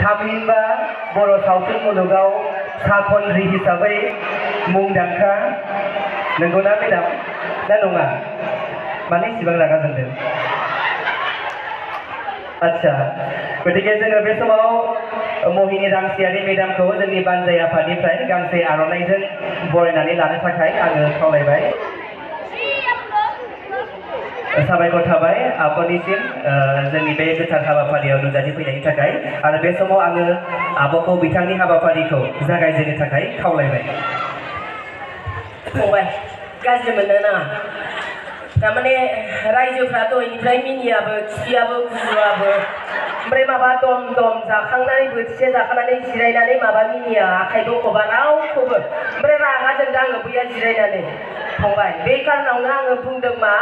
थामहिनबा बर' सावथुन मुलुगाव साखनद्रि हिसाबै मुंदांखा नंगौना मेडाम ना नङा माने इसिबां रागा जोंदों आच्छा गतिके जोङो बे समाव महिनी रामसियारि मेडामखौ जोंनि बानजाय आफादनिफ्राय गांसे आर'नाइजों बरायनानै लानो थाखाय आङो खावलायबाय साबायखर थाबाय आब'निसिम जोंनि बे गोथार हाबाफारियाव नुजाथि फैनायनि थाखाय आरो बे समाव आङो आब'खौ बिथांनि हाबाफारिखौ जागायजेननो थाखाय खावलायबाय फंबाय गाज्रि मोननो नाङा तारमाने रायजोफ्रा दहायनिफ्राय मिनियाबो खियाबो गुजुआबो ओमफ्राय माबा दम दम जाखांनानै बोथिसे जाखांनानै जिरायनानै माबा मिनिया आखाइबो खबा रावखौबो ओमफ्राय रागा जोंदों आङो बैया जिरायनानै फंबाय बे कारनावनो आङो बुंदों मा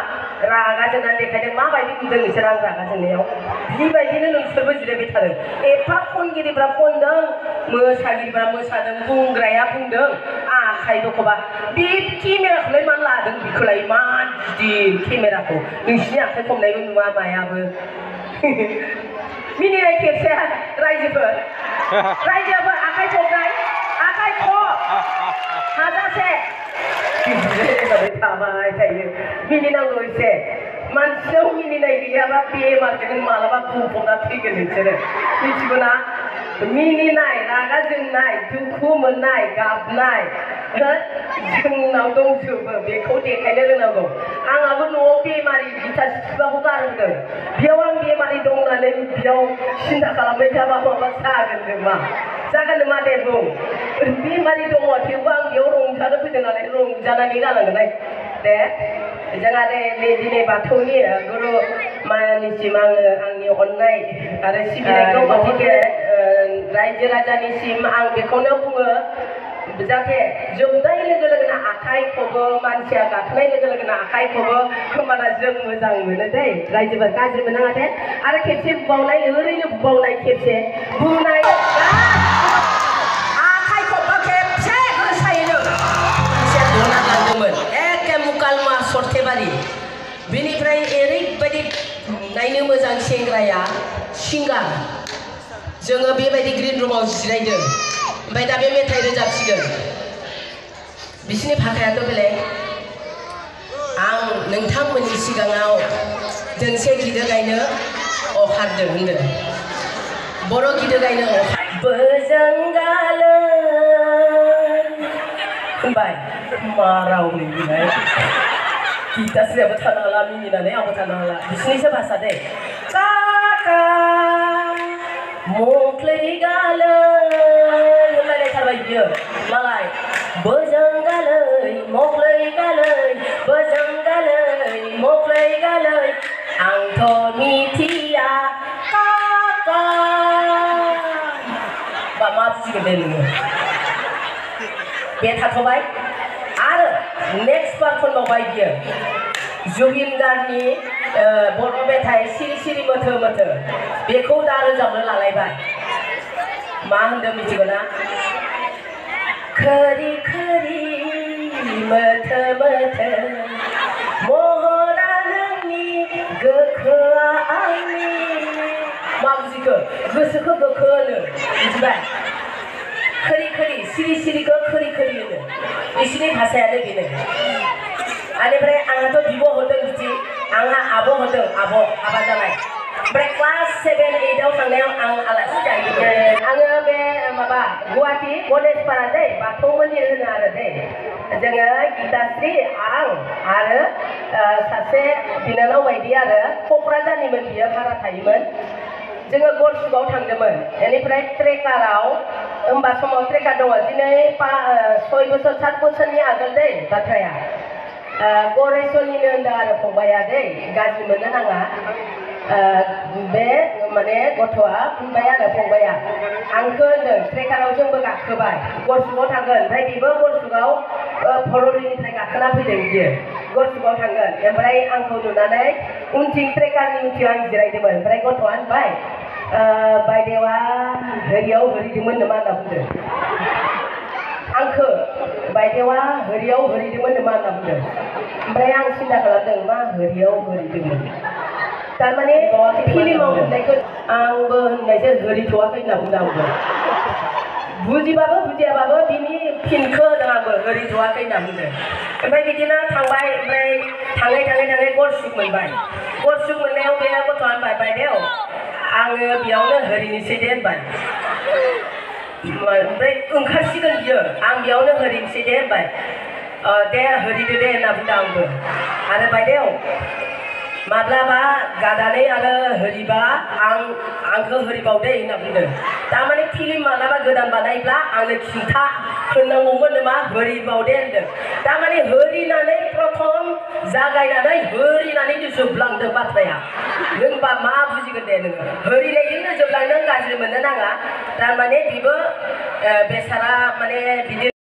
रागा जोंनानै देखायदों माबायदि नुदों नोंसोर आं रागा जोंनायाव बेबायदिनो नोंसोरबो जिरायबाय थादों एफा खनगिरिफ्रा खनदों मोसागिरिफ्रा मोसादों बुंग्राया बुंदों आखाइबो खबा बे केमेराखौलाय मा लादों बेखौलाय मान गिदिर केमेराखौ नोंसिनि आखाइ खबनायबो नुवा मायाबो मिनिनाय खेबसे रायजोफोर आखाइ खबनाय आखाइ खब हाजासे थाबाय थायो मिनिनांगौ एसे मानसिनाव मिनिनाय गैयाबा बेमारजों मालाबा बुंफबना थैगोन नोंसोरो मिथिगौ ना मिनिनाय रागा जोंनाय दुखु मोननाय गाबनाय जोंनाव दंजोबो बेखौ देखायनो रोंनांगौ आंहाबो न'आव बेमारि बिथा सिबाखौ गारहोदों बेयाव आं बेमारि दं होननानै बेयाव सिन्था खालामबाय थाबा माबा जागोन नामा दे बुं बेमारि दङ थेवबो आं बेयाव रंजानो फैदों नालाय रंजानानै गालांगोनहाय दे जोंहा दिनै बाथौनि गुरु मानिसिम आङो आंनि अननाय आरो सिबिनायखौ गतिके रायजो राजानिसिम आं बेखौनो बुङो जाहाथे जोबनाय लोगो लोगोनो आखाइ खबो मानसिया गाखोनाय लोगो लोगोनो आखाइ खबो होमबाना जों मोजां मोनो दै रायजोफोर गाज्रि मोनाङा दे आरो खेबसे बुबावनाय ओरैनो बुबावनाय खेबसे बुनाय आखाइ खबबा खेबसे गोसायैनो बुना लांदोंमोन एखे मुकालमा सरथेबारि बेनिफ्राय ओरैबायदि नायनो मोजां सेंग्राया सिंगार जोङो बेबायदि ग्रिन रुमाव जिरायदों ओमफ्राय दा बे मेथाइ रोजाबसिगोन बिसिनि भाखायाथ' बेलेग आं नोंथांमोननि सिगाङाव दोंसे गिदो गायनो अखारदों होनदों बर' गिदो गायनो बोजोंगालो होनबाय मा राव नोंनिलाय गिटारस्रियाबो थानो हाला मिनिनानै आंबो थानो हाला बिसिनिसो भाषा दे काका मख्लैगालो होनलायलायथारबाय बियो मालाय बोजोंगालै मख्लैगालै बोजोंगालै मख्लैगालै आंथ' मिथिया काका बा मा बुजिगोन दे नोङो बे थाथ'बाय आरो नेक्स्ट पार्ट खनबावबाय बियो जुबिनदारनि बर' मेथाइ सिरि सिरि मोथो मोथो बेखौ दा रोजाबनो लालायबाय मा होनदों मिथिगौ ना खोरि खोरि मोथो मोथो महरा नोंनि गोखोआ आंनि मा बुजिखो गोसोखौ गोखो होनो मिथिबाय खोरि खोरि सिरि सिरिखौ खोरि खोरि होनो बिसिनि भाषायानो बेनो आनिफ्राय आंहाथ' बिब' होदों बिदि आंहा आब' होदों आब' हाबा जानाय ओमफ्राय क्लास 7, 8आव थांनायाव आं आलासि जाहैदों आङो बे माबा गुवाहाटि गणेशपारा दै बाथौ मन्दिर होनो आरो दै जोङो गीताश्री आं आरो सासे बिनानाव बायदि आरो क'क्राझारनिमोन बियो भारा थायोमोन जोङो गरसुगाव थांदोंमोन बेनिफ्राय ट्रेकाराव होमबा समाव ट्रेकार दङ दिनै 6 बोसोर 7 बोसोरनि आगोल दै बाथ्राया गरेस्वरनिनो होनदों आरो फंबाया दै गाज्रि मोननो नाङा बे माने गथ'आ बुंबाय आरो फंबाया आंखौ होनदों ट्रेकाराव जोंबो गाखोबाय गरसुगाव थांगोन ओमफ्राय बेबो गरसुगाव भरलुनिफ्राय गाखोना फैदों बियो गरसुगाव थांगोन ओमफ्राय आंखौ नुनानै उनथिं ट्रेकारनि उनथिं आं जिरायदोंमोन ओमफ्राय गथ'आ होनबाय बायदेवा होरियाव होरिदोंमोन नामा होनना बुंदों आंखौ बायदेवा होरियाव होरिदोंमोन नामा होनना बुंदों ओमफ्राय आं सिन्था खालामदों मा होरियाव होरिदोंमोन थारमाने फिल्माव होननायखौ आंबो होननायसो होरिथ'वाखै होनना बुंदों आंबो बुजिबाबो बुजियाबाबो बिनि फिनखौ होदों आंबो होरिथ'वाखै होनना बुंदों ओमफ्राय बिदिनो थांबाय ओमफ्राय थाङै गरसुक मोनबाय गरसुक मोननायाव बे गथ'आ होनबाय बायदेव आङो बेयावनो होरिनोसै दे होनबाय ओमफ्राय ओंखारसिगोन बियो आं बेयावनो होरिनोसै दे होनबाय दे होरिदो दे होनना बुंदों आंबो आरो बायदेव माब्लाबा गादानै आरो होरिबा आंखौ होरिबावदे होनना बुंदों थारमाने फिल्म माब्लाबा गोदान बानायब्ला आंनो खिन्था होननांगौमोन नामा होरिबावदे होनदों थारमाने होरिनानै प्रथम जागायनानै होरिनानै जोबलांदों बाथ्राया नोंबा मा बुजिगोन दे नोङो होरिनायजोंनो जोबलांदों गाज्रि मोननो नाङा थारमाने बेबो बेसारा माने बिदि